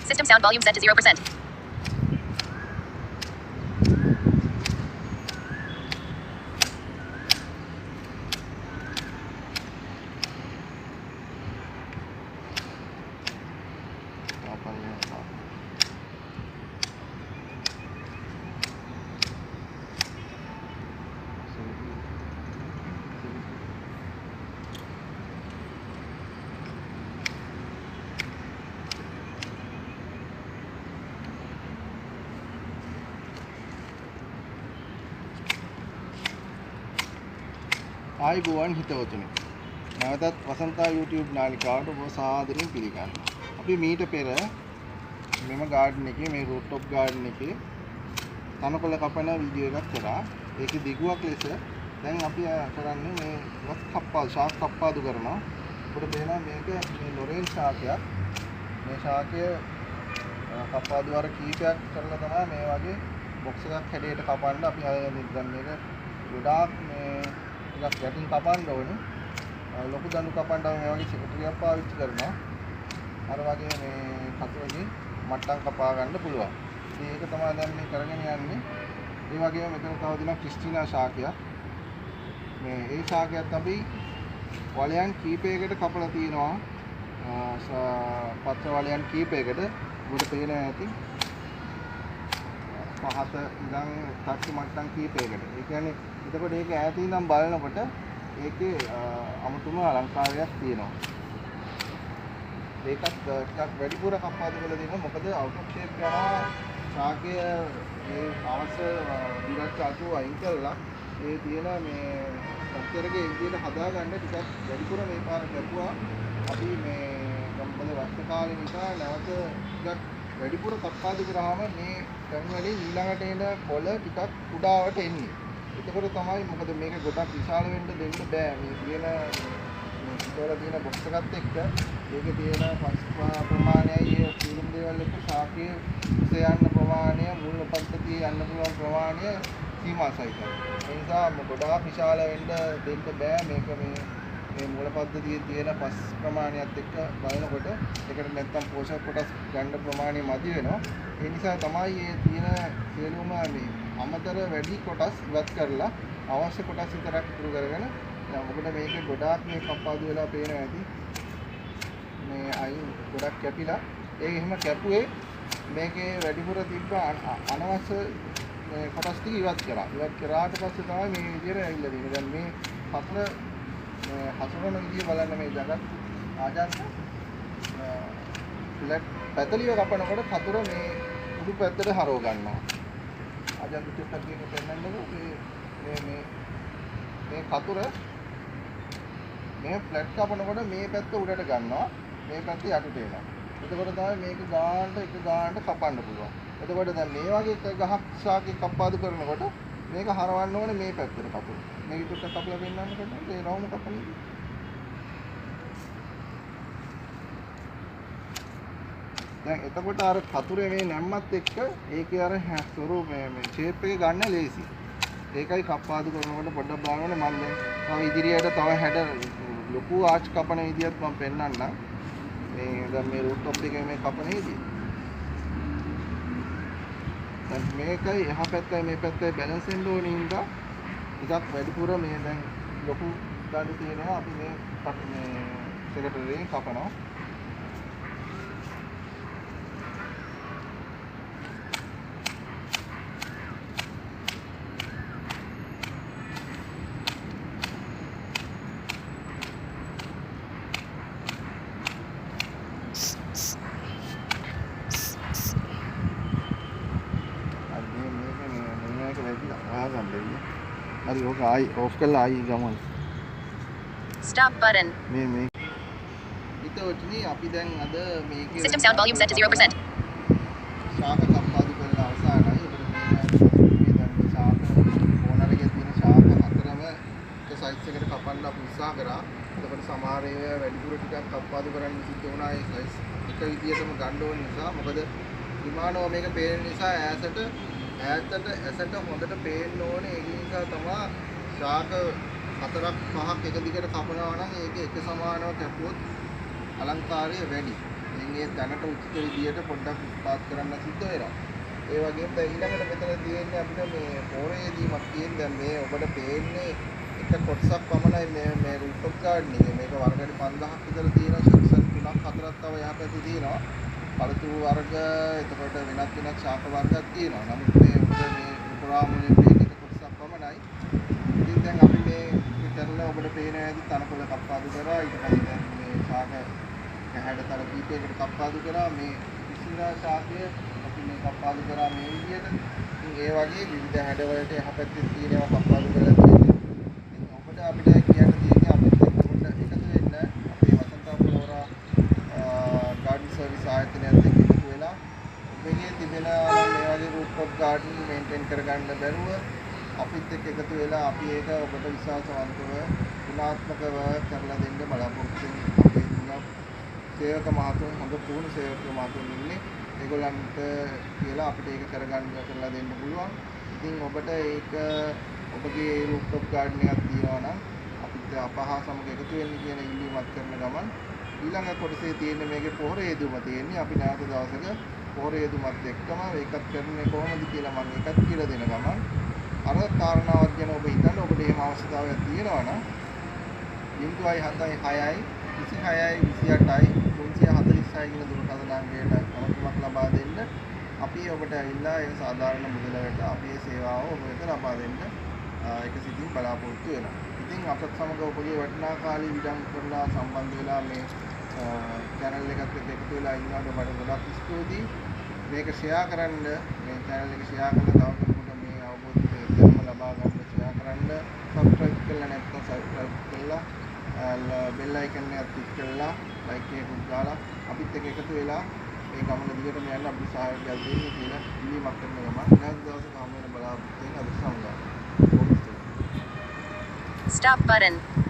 System sound volume set to 0%. ආයුබෝවන් හිතවතුනි. නැවතත් වසන්තා YouTube නාලිකාවට ඔබ සාදරයෙන් පිළිගන්නවා. අපි මීට පෙර මෙම ගාඩන් එකේ මේ රූෆ්ටොප් ගාඩන් එකේ තනකොළ කපන වීඩියෝ එකක් කරා. ඒකේ දිගුවක් ලෙස දැන් අපි කරන්නේ මේ වස් කප්පාදු ශාක කප්පාදු කරනවා. ඔබට පේනවා මේක මේ ලොරෙන් ශාකයක්. මේ ශාකය කප්පාදු වර කීපයක් කරලා තමයි මේ වගේ බොක්ස් එකක් හැඩයට කපන්න අපි හදන්නේ. දැන් මේක ගොඩාක් මේ ටිකක් යටින් කපන්න ඕනේ. ලොකු දඬු කපන්න මේ වගේ සෙක්‍රටරියක් පාවිච්චි කරනවා. අර වගේ මේ කතුරකින් මට්ටම් කපා ගන්න පුළුවන්. ඉතින් ඒක තමයි දැන් මේ කරගෙන යන්නේ. ඒ වගේම මෙතන තව දිනක් ක්‍රිස්ටිනා ශාකයක්. මේ ඒ ශාකයත් අපි වලයන් කීපයකට කපලා තිනවා. පත්‍ර වලයන් කීපයකට ඔබට පේනවා ඇති. පහත ඉඳන් තට්ටු මට්ටම් කීපයකට. ඒ කියන්නේ එතකොට ඒක ඈත ඉඳන් බලනකොට ඒකේ අමුතුම අලංකාරයක් තියෙනවා. ඒකත් ටිකක් වැඩිපුර කප්පාදු කරලා දෙනවා. මොකද අවුට් ඔෆ් ෂේප් යනවා ශාකය ඒ අවශ්‍ය දිරච්ච අතු අයින් කරලා ඒ තියෙන මේ ස්ට්‍රක්චර් එක ඒ විදිහට හදාගන්න ටිකක් වැඩිපුර මේ පාර කැපුවා. අපි මේ මොකද වර්ෂ කාලේ නිසා නැවත ටිකක් වැඩිපුර කප්පාදු කරාම මේ තැන් වලින් ඊළඟට එන කොළ ටිකක් කුඩාවට එන්නේ. එතකොට තමයි මොකද මේක ගොඩක් විශාල වෙන්න දෙන්න බෑ. මේ තියෙන මේ පිටවල තියෙන බොක්ස් එකත් එක්ක ඒකේ තියෙන පස් ප්‍රමාණයයි ඒ සියලුම දේවල් එක්ක ශාකයේ උස යන්න ප්‍රමාණය මුල් පද්ධතියේ යන්න පුළුවන් ප්‍රමාණය සීමා සහිතයි. ඒ නිසා ගොඩාක් විශාල වෙන්න දෙන්න බෑ. මේක මේ මේ මූල පද්ධතියේ තියෙන පස් ප්‍රමාණයත් එක්ක බලනකොට ඒකට නැත්තම් පෝෂක කොටස් ගන්න ප්‍රමාණය මදි වෙනවා. ඒ නිසා තමයි මේ තියෙන සියලුම මේ අමතර වැඩි කොටස් ඉවත් කරලා අවශ්‍ය කොටස් විතරක් ඉතුරු කරගෙන දැන් ඔබට මේක ගොඩාක් මේ කප්පාදු වෙලා පේනවා ඇති. මේ අයින් ගොඩක් කැපිලා ඒ එහෙම කැපුවේ මේකේ වැඩිපුර තිබ්බ අනවශ්‍ය මේ කොටස් ටික ඉවත් කරා. ඉවත් කරාට පස්සේ තමයි මේ විදියට ඇවිල්ලා තියෙන්නේ. දැන් මේ පතර මේ හසුරන විදිය බලන්න මේ ජගත් ආජන්ත ෆ්ලැට් පැතලිව කපනකොට කතුර මේ උඩු පැත්තට හරව ගන්නවා. ආජන්ත චුට්ටක් මේක පෙන්නන්නකෝ. මේ මේ මේ මේ කතුර මේ ෆ්ලැට් කපනකොට මේ පැත්ත උඩට ගන්නවා, මේ පැත්ත යටට එනවා. එතකොට තමයි මේක ගානට එක ගානට කපන්න පුළුවන්. එතකොට දැන් මේ වගේ එක ගහක් ශාකයක් කප්පාදු කරනකොට මේක හරවන්න ඕනේ මේ පැත්තට කතුර. මේක චුට්ටක් කපලා පෙන්නන්නකොට ඒ රවුම කපන එක. දැන් එතකොට අර කතුරේ මේ නැම්මත් එක්ක ඒකේ අර ස්වරූප මේ ෂේප් එක ගන්න ලේසි. ඒකයි කප්පාදු කරනකොට පොඩ්ඩක් බලන්න ඕනේ. මම දැන් තව ඉදිරියට තව හැඩ ලොකු ආච් කපන විදියත් මම පෙන්නන්නම්. මේ දැන් මේ රූට් ටොප් එකේ මේ කපන විදිය. දැන් මේකයි එහා පැත්තයි මේ පැත්තයි බැලන්ස් වෙන්න ඕනේ හින්දා ටිකක් වැඩිපුර මේ දැන් ලොකු දඬු තියෙනවා. අපි මේ මේ සෙක්‍රටරි එකෙන් කපනවා. හරි ඕක ආයි ඔෆ් කරලා ආයි ගමු. Stop button. මේ මේ හිතවතුනි අපි දැන් අද මේකේ System sound volume set to 0%. ශාක කප්පාදු කරන අවසానයි. ඔබට මේ දැන් මේ ශාක ඕනර් එකේ තියෙන ශාක හතරම එක සයිස් එකට කපන්න අපි උත්සාහ කරා. එතකොට සමහර ඒවා වැඩිපුර ටිකක් කප්පාදු කරන්න සිද්ධ වුණා. ඒ සයිස් එක විදියටම ගන්න ඕන නිසා. මොකද විමානව මේක පේන නිසා ඈතට ඇසට හොඳට පේන්න ඕනේ. ඒක නිසා තමයි ශාක හතරක් පහක් එක දිගට කපනවා නම් ඒක එක සමානව කැපුවොත් අලංකාරය වැඩි. ඉතින් ඒ තැනට උචිත විදියට පොඩ්ඩක් පාත් කරන්න සිද්ධ වෙනවා. ඒ වගේම දැන් ඊළඟට මෙතන තියෙන්නේ අපිට මේ පෝරේදීමක් තියෙන. දැන් මේ ඔබට පේන්නේ එක කොටසක් පමණයි මේ මේ රූෆ්ටොප් ගාඩන් එකේ. මේක වර්ග 5000ක් විතර තියෙනවා. සෙක්ෂන් 3ක් 4ක් තව එහා පැත්තේ තියෙනවා. පළතුරු වර්ග, එතකොට වෙනත් වෙනත් ශාක වර්ගක් තියෙනවා. නමුත් මේ ඔබට මේ පුරාම පේන එක කොටසක් පමණයි. ඉතින් දැන් අපි මේ කරලා ඔබට පේන ඇති තනකොළ කප්පාදු කරා. ඊට පස්සේ දැන් මේ ශාක හැඩතල කීපයකට කප්පාදු කරා. මේ පිසිනා ශාකය අපි මේ කප්පාදු කරා මේ විදියට. ඉතින් ඒ වගේ විවිධ හැඩවලට එහා පැත්තේ තියෙන ඒවා කප්පාදු කරලා තියෙනවා. ඉතින් ඔබට අපිට කියන්න තියෙන්නේ අපිත් එක්ක පොඩ්ඩක් එකතු වෙන්න අපේ වසන්තා ෆ්ලෝරා ගාඩන් සර්විස් ආයතනයත් එක්ක එකතු වෙලා ඔබගේ තිබෙන මේ වගේ රූෆ්ටොප් ගාඩන් මේන්ටේන් කරගන්න බැරුව අපිත් එක්ක එකතු වෙලා අපි ඒක ඔබට විශ්වාසවන්තව ගුණාත්මකව කරලා දෙන්න බලාපොරොත්තු වෙන අපේ තුන සේවක මහතුන්, හොඳ පුහුණු සේවක මහතුන් ඉන්නේ. ඒගොල්ලන්ට කියලා අපිට ඒක කරගන්න කරලා දෙන්න පුළුවන්. ඉතින් ඔබට ඒක ඔබගේ රූෆ්ටොප් ගාඩන් එකක් තියෙනවා නම් අපිත් අප හා සමග එකතු වෙන්න කියන ඉල්ලීමත් කරන ගමන් ඊළඟ කොටසේ තියෙන මේකේ පොහොර යෙදුම තියෙන්නේ. අපි නැවත දවසක පොහොර යෙදුමත් එක්කම ඒකත් කරන්නේ කොහොමද කියලා මම ඒකත් කියලා දෙන ගමන් අර කාරණාවක් ගැන ඔබ හිතන්න. ඔබට එහෙම අවශ්‍යතාවයක් තියෙනවා නම් 076 26 28 346 කියන දුරකථන අංකයට ඇමතුමක් ලබා දෙන්න. අපි ඔබට ඇවිල්ලා ඒ සාධාරණ මුදලකට අපි ඒ සේවාව ඔබ වෙත ලබා දෙන්න ඒක සිතින් බලාපොරොත්තු වෙනවා. ඉතින් අපත් සමග ඔබගේ වටිනා කාලය විඩම් කරලා සම්බන්ධ වෙලා මේ චැනල් එකත් එක්ක එකතු වෙලා ඉන්නවට ඔබට ගොඩක් ස්තුතියි. මේක ෂෙයා කරන්න, මේ චැනල් එක ෂෙයා කරලා තව කෙනෙකුට මේ අවබෝධය දැනුම ලබා ගන්න ෂෙයා කරන්න. සබ්ස්ක්‍රයිබ් කරලා නැත්නම් සබ්ස්ක්‍රයිබ් කරලා බෙල් අයිකන් එකත් ක්ලික් කරලා ලයික් එකකුත් දාලා අපිත් එක්ක එකතු වෙලා මේ ගමන දිගටම යන්න අපිට සහයෝගයක් දෙන්න කියලා ඉල්ලීමක් කරන ගමන් නැවත දවසක හමු වෙන බලාපොරොත්තු වෙන අද සමුගන්නවා. Stop button.